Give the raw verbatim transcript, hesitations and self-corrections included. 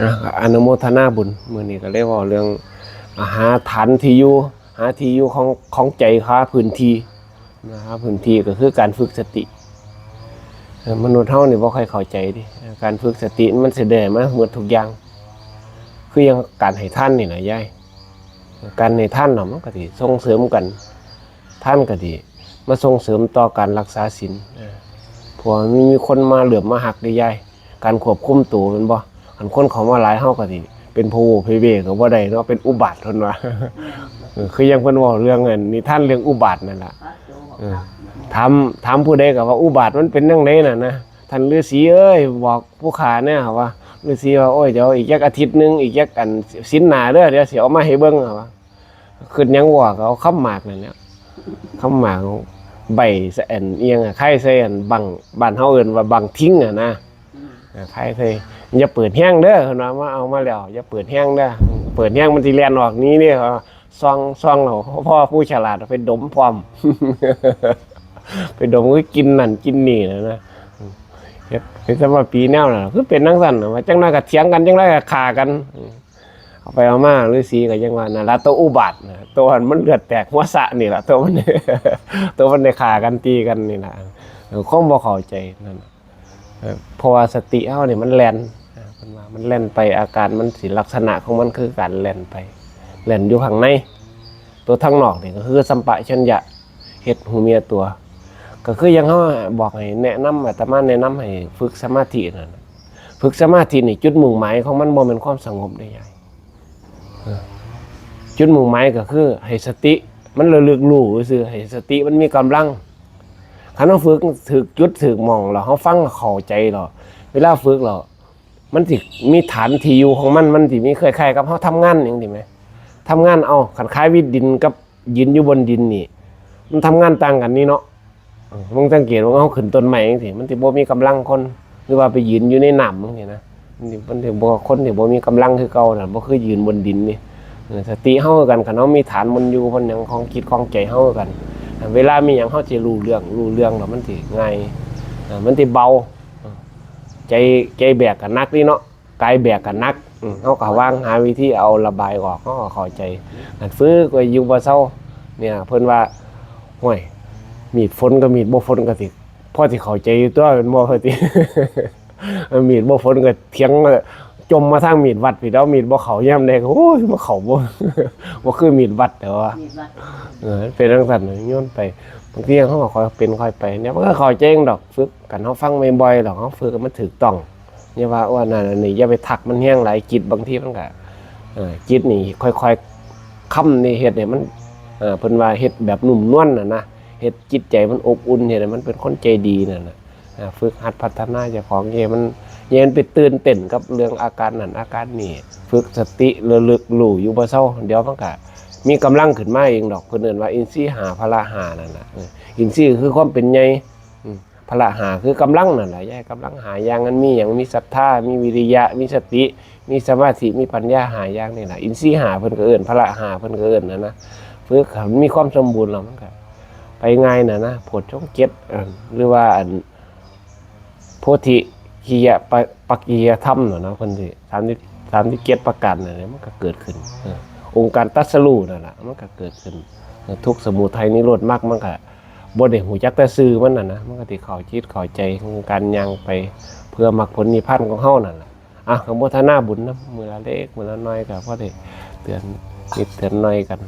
อ่ะ อนุโมทนาบุญ มื้อนี้ก็เลยเว้าเรื่อง อ่ะ หาฐานที่อยู่ หาที่อยู่ของ ของใจ หาพื้นที่ นะ หาพื้นที่ก็คือการฝึกสติ เอ่อ มนุษย์เฮานี่บ่ค่อยเข้าใจเด้ การฝึกสติมันสิได้มาหมดทุกอย่าง คืออย่างการให้ทานนี่ล่ะยาย การให้ทานเนาะ มันก็สิส่งเสริมกัน ทานก็สิมาส่งเสริมต่อการรักษาศีล เออ เพราะว่ามันมีคนมาเหลือบมาฮักเด้ยาย การควบคุมตัวแม่นบ่ คันคนเข้ามาหลายเฮาก็สิเป็นพะโว้พะเว้ก็บ่ได้เนาะ เป็นอุบาทเพิ่นว่า เออ คืออย่างเพิ่นเว้าเรื่องอันนิทานเรื่องอุบาทนั่นล่ะ เออ ถาม ถามผู้ใดก็ว่าอุบาทมันเป็นจั่งใดน่ะนะ ท่านฤาษีเอ้ย บอกผู้ข้าแหน่ ว่า ฤาษีว่า โอ้ย เดี๋ยวอีกจักอาทิตย์หนึ่ง อีกจักอันศีลหน้าเด้อ เดี๋ยวสิเอามาให้เบิ่ง ว่า ขึ้นหยังวะ ก็เอาคำหมากนั่นแหละ คำหมาก ใบสะแอนเอียงอะ ไข่ใส่อันบัง บ้านเฮาเอิ้นว่าบังทิ้งอะนะ อืม เออ ไข่ใส่ อย่าเปิดแฮงเด้อ เพิ่นว่า มาเอามาแล้ว อย่าเปิดแฮงเด้อ เปิดแฮงมันสิแล่นออกหนีเด้ เออ ส่อง ส่องเอา พ่อผู้ฉลาดไปดมพร้อม ไปดมก็กินนั่นกินนี่นะนะ เฮ็ด เฮ็ดซะว่าปีแนวน่ะ คือเป็นจั่งซั่นน่ะ ว่าจั่งน้อยก็เถียงกัน จั่งน้อยก็ฆ่ากัน เอาไปเอามาฤาษีก็ยังว่านั่นล่ะ ตัวอุบาทน่ะ ตัวมันเลือดแตกหัวสะนี่ล่ะ ตัวมัน ตัวมันได้ฆ่ากันตีกันนี่ล่ะ เออ ความบ่เข้าใจนั่นน่ะ เออ เพราะว่าสติเฮานี่มันแล่น อ่า เพิ่นว่ามันแล่นไป อาการมันสิลักษณะของมันคือการแล่นไป แล่นอยู่ข้างใน ตัวทางนอกนี่ก็คือสัมปชัญญะ เฮ็ดฮู้เมียตัว ก็คืออย่างเฮาบอกให้แนะนำ อาตมาแนะนำให้ฝึกสมาธินั่นน่ะ ฝึกสมาธินี่จุดมุ่งหมายของมันบ่แม่นความสงบเด้ยาย เออ จุดมุ่งหมายก็คือให้สติมันระลึกรู้ซื่อ ให้สติมันมีกำลัง คันเฮาฝึกถืกจุดถืกหม่องแล้วเฮาฟังเข้าใจแล้ว เวลาฝึกแล้ว มันสิมีฐานที่อยู่ของมัน มันสิมีคล้ายๆกับเฮาทำงานหยังซี้แหม ทำงาน เอ้า คันขายวิดดินกับยืนอยู่บนดินนี่ มันทำงานต่างกันนี่เนาะ เออ มึงสังเกตว่าเฮาขึ้นต้นไม้จั่งซี้ มันสิบ่มีกำลังคน หรือว่าไปยืนอยู่ในน้ำจั่งซี้นะ มันสิ มันสิบ่ คนสิบ่มีกำลังคือเก่าน่ะ บ่คือยืนบนดินนี่ เออ สติเฮาคือกัน คันเฮามีฐานมันอยู่ มันหยังของจิตของใจเฮาคือกัน เวลามีหยังเฮาสิรู้เรื่อง รู้เรื่องแล้วมันสิง่าย เออ มันสิเบา เออ ใจ ใจแบกก็หนักนี่เนาะ กายแบกก็หนัก อืม เฮาก็วาง หาวิธีเอาระบายออก เฮาก็เข้าใจ อันฝึกไว้อยู่บ่เซา เนี่ย เพิ่นว่า ห้วย มีดฝนกับมีดบ่ฝนก็สิ พอสิเข้าใจอยู่ตัว แม่นบ่ ว่าติ มีดบ่ฝนก็เถียง จ่มมาทางมีดวัดพี้ แล้วมีดบ่เข้ายามใดก็ โอ้ย บ่เข้า บ่ บ่คือมีดวัด แต่ว่า มีดวัด เออ เป็นจั่งซั่น โยนไป บางทีเฮาก็ค่อยเป็นค่อยไป เนี่ย มันก็เข้าใจเองดอก ฝึก คันเฮาฟังบ่อยๆดอก เฮาฝึกให้มันถูกต้อง อย่าว่า โอ้ อันนั้นอันนี้ อย่าไปทักมันแฮงหลาย จิตบางทีมันก็ เออ จิตนี่ค่อยๆ ค้ำนี่ เฮ็ดให้มัน เออ เพิ่นว่าเฮ็ดแบบนุ่มนวลน่ะนะ เฮ็ดจิตใจมันอบอุ่น เฮ็ดให้มันเป็นคนใจดีนั่นน่ะ อ่า ฝึกหัดพัฒนาเจ้าของ อย่าให้มัน อย่าให้มันไปตื่นเต้นกับเรื่องอาการนั่นอาการนี่ ฝึกสติระลึกรู้อยู่บ่เซา เดี๋ยวมันก็มีกำลังขึ้นมาเองดอก เพิ่นเอิ้นว่าอินทรีย์ห้า พละห้านั่นน่ะ เออ อินทรีย์คือความเป็นใหญ่ อืม พละห้าคือกำลังนั่นล่ะ อย่าให้กำลังห้าอย่าง มันมีหยัง มีศรัทธา มีวิริยะ มีสติ มีสมาธิ มีปัญญา ห้าอย่างนี่ล่ะ อินทรีย์ห้าเพิ่นก็เอิ้น พละห้าเพิ่นก็เอิ้นน่ะนะ ฝึกให้มันมีความสมบูรณ์แล้วมันก็ไปง่ายน่ะนะ โพชฌงค์เจ็ด เอิ่ม หรือว่าอัน โพธิคิยะปะ ปักกิยธรรมน่ะนะ เพิ่นสิ สามสิบ สามสิบเจ็ดประการนั่นแหละ มันก็เกิดขึ้น เออ องค์การตรัสรู้นั่นล่ะ มันก็เกิดขึ้น เออ ทุกข์ สมุทัย นิโรธ มรรค มันก็ บ่ได้ฮู้จักแต่ชื่อมันน่ะนะ มันก็สิเข้าจิตเข้าใจของการย่างไปเพื่อมรรคผลนิพพานของเฮานั่นล่ะ อ่ะ อนุโมทนาบุญนำ มื้อละเล็กมื้อละน้อยก็พอได้เตือนนิดเตือนหน่อยกัน